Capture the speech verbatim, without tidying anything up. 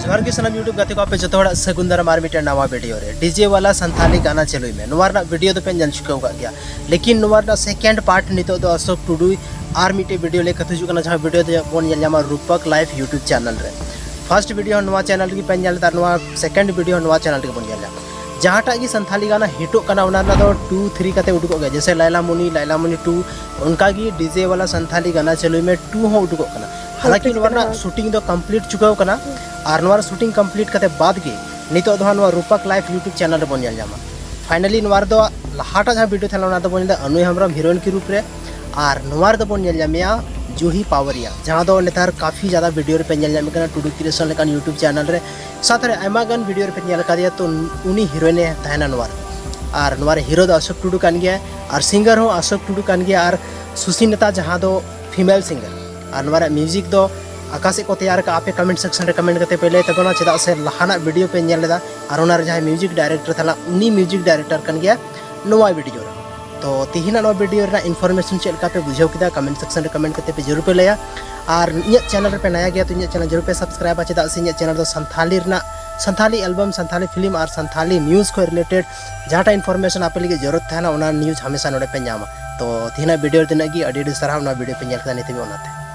ᱡᱚᱦᱟᱨ ᱜᱮ ᱥᱟᱱᱟᱢ YouTube ᱜᱟᱛᱮ ᱠᱚ, ᱟᱯᱮ ᱡᱚᱛᱚ ᱦᱚᱲᱟᱜ ᱥᱟᱹᱜᱩᱱ ᱫᱟᱨᱟᱢ ᱟᱨ ᱢᱤᱫᱴᱮᱱ ᱱᱟᱣᱟ ᱵᱷᱤᱰᱤᱭᱳ ᱨᱮ᱾ ᱰᱤᱡᱮ ᱣᱟᱞᱟ ᱥᱟᱱᱛᱷᱟᱞᱤ ᱜᱟᱱᱟ ᱪᱟᱹᱞᱩᱭ ᱢᱮ, ᱱᱚᱣᱟ ᱨᱮᱱᱟᱜ ᱵᱷᱤᱰᱤᱭᱳ ᱫᱚᱯᱮ ᱧᱮᱞ ᱪᱩᱠᱟᱹᱣ ᱟᱠᱟᱫ ᱜᱮᱭᱟ, ᱞᱮᱠᱤᱱ ᱱᱚᱣᱟ ᱨᱮᱱᱟᱜ ᱥᱮᱠᱮᱱᱰ ᱯᱟᱨᱴ ᱱᱤᱛᱚᱜ ᱫᱚ ᱟᱥᱳᱠ ᱴᱩᱰᱩᱭ ᱟᱨ ᱢᱤᱫᱴᱮᱡ ᱵᱷᱤᱰᱤᱭᱳ ᱞᱮᱠᱟᱛᱮ ᱦᱤᱡᱩᱜ ᱠᱟᱱᱟ, ᱡᱟᱦᱟᱸ ᱵᱷᱤᱰᱤᱭᱳ ᱫᱚ ᱵᱚᱱ ᱧᱮᱞ ᱧᱟᱢᱟ ᱨᱩᱯᱚᱠ ᱞᱟᱭᱤᱵᱷ YouTube ᱪᱮᱱᱮᱞ ᱨᱮ᱾ ᱯᱷᱟᱨᱥᱴ ᱵᱷᱤᱰᱤᱭᱳ ᱦᱚᱸ ᱱᱚᱣᱟ ᱪᱮᱱᱮᱞ ᱨᱮᱜᱮ ᱯᱮ ᱧᱮᱞ ᱞᱮᱫᱟ, ᱱᱚᱣᱟ ᱥᱮᱠᱮᱱᱰ ᱵᱷᱤᱰᱤᱭᱳ ᱦᱚᱸ ᱱᱚᱣᱟ ᱪᱮᱱᱮᱞ ᱨᱮᱜᱮ ᱵᱚᱱ ᱧᱮᱞ ᱧᱟᱢᱟ᱾ ᱡᱟᱦᱟᱸᱴᱟᱜ ᱜᱮ ᱥᱟᱱᱛᱷᱟᱞᱤ ᱜᱟᱱᱟ ᱦᱤᱴᱚᱜ ᱠᱟᱱᱟ, ᱚᱱᱟ ᱨᱮᱱᱟᱜ ᱫᱚ ᱴᱩ ᱛᱷᱨᱤ ᱠᱟᱛᱮ ᱩᱰᱩᱠᱚᱜ ᱜᱮᱭᱟ, ᱡᱮᱭᱥᱮ ᱞᱟᱭᱞᱟ ᱢᱩᱱᱤ, ᱞᱟᱭᱞᱟ ᱢᱩᱱᱤ ᱴᱩ, ᱚᱱᱠᱟ ᱜᱮ ᱰᱤᱡᱮ ᱣᱟᱞᱟ ᱥᱟᱱᱛᱷᱟᱞᱤ ᱜᱟᱱᱟ ᱪᱟᱹᱞᱩᱭ ᱢᱮ ᱴᱩ ᱦᱚᱸ ᱩᱰᱩᱠᱚᱜ ᱠᱟᱱᱟ᱾ ᱦᱟᱞᱟᱸᱠᱤ ᱱᱚᱣᱟ ᱨᱮᱱᱟᱜ ᱥᱩᱴᱤᱝ ᱫᱚ ᱠᱚᱢᱯᱞᱤᱴ ᱪᱩᱠᱟᱹᱣ ᱠᱟᱱᱟ, ᱟᱨ ᱱᱚᱣᱟ ᱥᱩᱴᱤᱝ ᱠᱚᱢᱯᱞᱤᱴ ᱠᱟᱛᱮ ᱵᱟᱫ ᱜᱮ ᱱᱤᱛᱚᱜ ᱫᱚ ᱦᱟᱸᱜ ᱱᱚᱣᱟ ᱨᱩᱯᱚᱠ ᱞᱟᱭᱤᱵᱷ YouTube ᱪᱮᱱᱮᱞ ᱨᱮᱵᱚᱱ ᱧᱮᱞ ᱧᱟᱢᱟ᱾ ᱯᱷᱟᱭᱱᱟᱞᱤ ᱱᱚᱣᱟ ᱨᱮᱫᱚ ᱞᱟᱦᱟᱴᱟᱜ ᱡᱟᱦᱟᱸ ᱵᱷᱤᱰᱤᱭᱳ ᱛᱟᱦᱮᱸ ᱞᱮᱱᱟ, ᱚᱱᱟ ᱫᱚᱵᱚᱱ ᱧᱮᱞ ᱮᱫᱟ ᱟᱹᱱᱩᱭ ᱦᱮᱢᱵᱨᱚᱢ ᱦᱤᱨᱳᱭᱤᱱ ᱠᱤ ᱨᱩᱯ ᱨᱮ, ᱟᱨ ᱱᱚᱣᱟ ᱨᱮᱫᱚ ᱵᱚᱱ ᱧᱮᱞ ᱧᱟᱢᱮᱭᱟ ᱡᱩᱦᱤ ᱯᱟᱣᱟᱨᱤᱭᱟ, ᱡᱟᱦᱟᱸ ᱫᱚ ᱱᱮᱛᱟᱨ ᱠᱟᱯᱷᱤ ᱡᱟᱫᱟ ᱵᱷᱤᱰᱤᱭᱳ ᱨᱮᱯᱮ ᱧᱮᱞ ᱧᱟᱢᱮ ᱠᱟᱱᱟ ᱴᱩᱰᱩ ᱠᱨᱤᱭᱮᱥᱚᱱ ᱞᱮᱠᱟᱱ YouTube ᱪᱮᱱᱮᱞ ᱨᱮ, ᱥᱟᱶᱛᱮ ᱨᱮ ᱟᱭᱢᱟ ᱜᱟᱱ ᱵᱷᱤᱰᱤᱭᱳ ᱨᱮᱯᱮ ᱧᱮᱞ ᱟᱠᱟᱫᱮᱭᱟ, ᱛᱚ ᱩᱱᱤ ᱦᱤᱨᱳᱭᱤᱱ ᱮ ᱛᱟᱦᱮᱱᱟ ᱱᱚᱣᱟ ᱨᱮ᱾ ᱟᱨ ᱱᱚᱣᱟ ᱨᱮ ᱦᱤᱨᱳ ᱫᱚ ᱟᱥᱳᱠ ᱴᱩᱰᱩ ᱠᱟᱱ ᱜᱮᱭᱟᱭ, ᱟᱨ ᱥᱤᱝᱜᱟᱨ ᱦᱚᱸ ᱟᱥᱳᱠ ᱴᱩᱰᱩ ᱠᱟᱱ ᱜᱮᱭᱟ, ᱟᱨ ᱥᱩᱥᱤᱱᱮᱛᱟ ᱡᱟᱦᱟᱸ ᱫᱚ ᱯᱷᱤᱢᱮᱞ ᱥᱤᱝᱜᱟᱨ᱾ ᱟᱨ ᱱᱚᱣᱟ ᱨᱮᱭᱟᱜ ᱢᱤᱣᱡᱤᱠ ᱫᱚ ᱚᱠᱟ ᱥᱮᱫ ᱠᱚ ᱛᱮᱭᱟᱨ ᱠᱟᱜᱼᱟ, ᱟᱯᱮ ᱠᱚᱢᱮᱱᱴ ᱥᱮᱠᱥᱚᱱ ᱨᱮ ᱠᱚᱢᱮᱱᱴ ᱠᱟᱛᱮ ᱯᱮ ᱞᱟᱹᱭ ᱛᱟᱵᱚᱱᱟ, ᱪᱮᱫᱟᱜ ᱥᱮ ᱞᱟᱦᱟᱱᱟᱜ ᱵᱷᱤᱰᱤᱭᱳ ᱯᱮ ᱧᱮᱞ ᱞᱮᱫᱟ, ᱟᱨ ᱚᱱᱟ ᱨᱮ ᱡᱟᱦᱟᱸᱭ ᱢᱤᱣᱡᱤᱠ ᱰᱟᱭᱨᱮᱠᱴᱚᱨ ᱛᱟᱦᱮᱸ ᱞᱮᱱᱟ, ᱩᱱᱤ ᱢᱤᱣᱡᱤᱠ ᱰᱟᱭᱨᱮᱠᱴᱚᱨ ᱠᱟᱱ ᱜᱮᱭᱟ ᱱᱚᱣᱟ ᱵᱷᱤᱰᱤᱭᱳ ᱨᱮ᱾ ᱛᱚ ᱛᱤᱦᱤᱧᱟᱜ ᱱᱚᱣᱟ ᱵᱷᱤᱰᱤᱭᱳ ᱨᱮᱱᱟᱜ ᱤᱱᱯᱷᱚᱨᱢᱮᱥᱚᱱ ᱪᱮᱫ ᱞᱮᱠᱟ ᱯᱮ ᱵᱩᱡᱷᱟᱹᱣ ᱠᱮᱫᱟ, ᱠᱚᱢᱮᱱᱴ ᱥᱮᱠᱥᱚᱱ ᱨᱮ ᱠᱚᱢᱮᱱᱴ ᱠᱟᱛᱮ ᱯᱮ ᱡᱟᱹᱨᱩᱲ ᱯᱮ ᱞᱟᱹᱭᱟ᱾ ᱟᱨ ᱤᱧᱟᱹᱜ ᱪᱮᱱᱮᱞ ᱨᱮᱯᱮ ᱱᱟᱭᱟ ᱜᱮᱭᱟ, ᱛᱚ ᱤᱧᱟᱹᱜ ᱪᱮᱱᱮᱞ ᱡᱟᱹᱨᱩᱲ ᱯᱮ ᱥᱟᱵᱥᱠᱨᱟᱭᱤᱵᱟ, ᱪᱮᱫᱟᱜ ᱥᱮ ᱤᱧᱟᱹᱜ ᱪᱮᱱᱮᱞ ᱫᱚ ᱥᱟᱱᱛᱷᱟᱞᱤ ᱨᱮᱱᱟᱜ, ᱥᱟᱱᱛᱷᱟᱞᱤ ᱮᱞᱵᱟᱢ, ᱥᱟᱱᱛᱷᱟᱞᱤ ᱯᱷᱤᱞᱢ ᱟᱨ ᱥᱟᱱᱛᱷᱟᱞᱤ ᱱᱤᱭᱩᱡᱽ ᱠᱷᱚᱱ ᱨᱤᱞᱮᱴᱮᱰ ᱡᱟᱦᱟᱸᱴᱟᱜ ᱤᱱᱯᱷᱚᱨᱢᱮᱥᱚᱱ ᱟᱯᱮ ᱞᱟᱹᱜᱤᱫ ᱡᱟᱹᱨᱩᱲ ᱛᱟᱦᱮᱱᱟ, ᱚᱱᱟ ᱱᱤᱭᱩᱡᱽ ᱦᱟᱢᱮᱥᱟ ᱱᱚᱰᱮ ᱯᱮ ᱧᱟᱢᱟ᱾ ᱛᱚ ᱛᱤᱦᱤᱧᱟᱜ ᱵᱷᱤᱰᱤᱭᱳ ᱨᱮ ᱛᱤᱱᱟᱹᱜ ᱜᱮ, ᱟᱹᱰᱤ ᱟᱹᱰᱤ ᱥᱟᱨᱦᱟᱣ ᱱᱚᱣᱟ ᱵᱷᱤᱰᱤᱭᱳ ᱯᱮ ᱧᱮᱞ ᱠᱮᱫᱟ ᱱᱤᱛ ᱦᱟᱹᱵᱤᱡ, ᱚᱱᱟᱛᱮ᱾